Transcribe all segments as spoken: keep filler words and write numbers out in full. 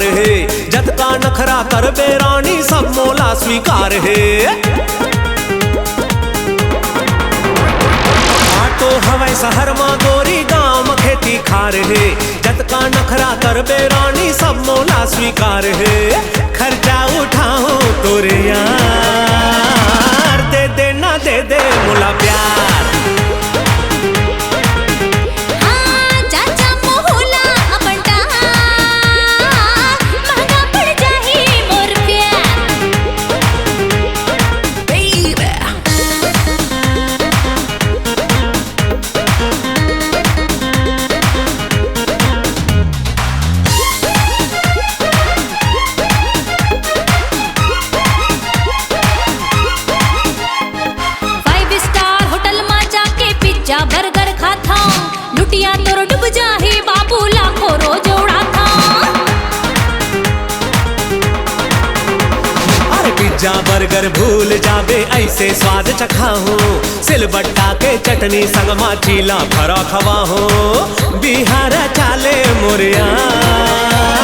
हे। जतका नखरा करबे रानी, सब मोला स्वीकार हे। ऑटो हवय शहर म गोरी, गांव म खेती खार हे। जतका नखरा करबे रानी, सब मोला स्वीकार हे। खर्चा उठाहूं तोरे यार, दे दे ना दे दे मोला प्यार। हाँ, चाचा मोहला अपन डार, महंगा पड़ जाही मोर प्यार। Baby। Five star hotel मा जाके pizza burger खाथंव, लुटिया तोर डूब जाही बाबू, लाखों रोज उड़ाथंव। अरे pizza burger भूल जाबे, ऐसे स्वाद चखाहूं। सिलबट्टा के चटनी संग मा चीला फरा खवाहूं। बिहार चाले मोर यार,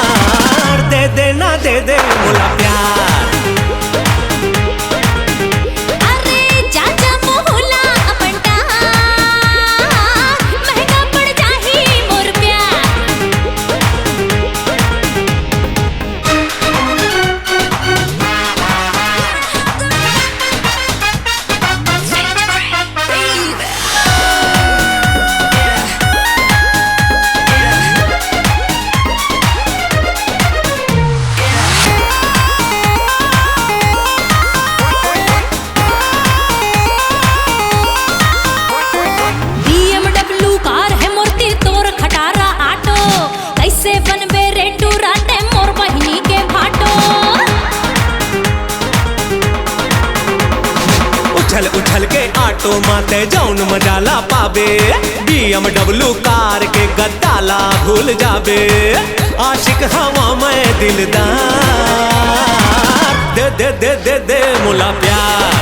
दे दे ना दे दे मोला प्यार। अरे चाचा मोहला अपन डार, महंगा पड़ जाही मोर प्यार। BMW कार हे मोर तीर तोर खटारा ऑटो, कइसे बनबे रे टूरा ते मोर बहिनी के भाटो। उछल उछल के ऑटो मा ते जौन मजा ला पाबे, BMW कार के गद्दा ला भूल जाबे। आशिक हवं मैं दिलदार, दे दे दे दे दे मोला प्यार।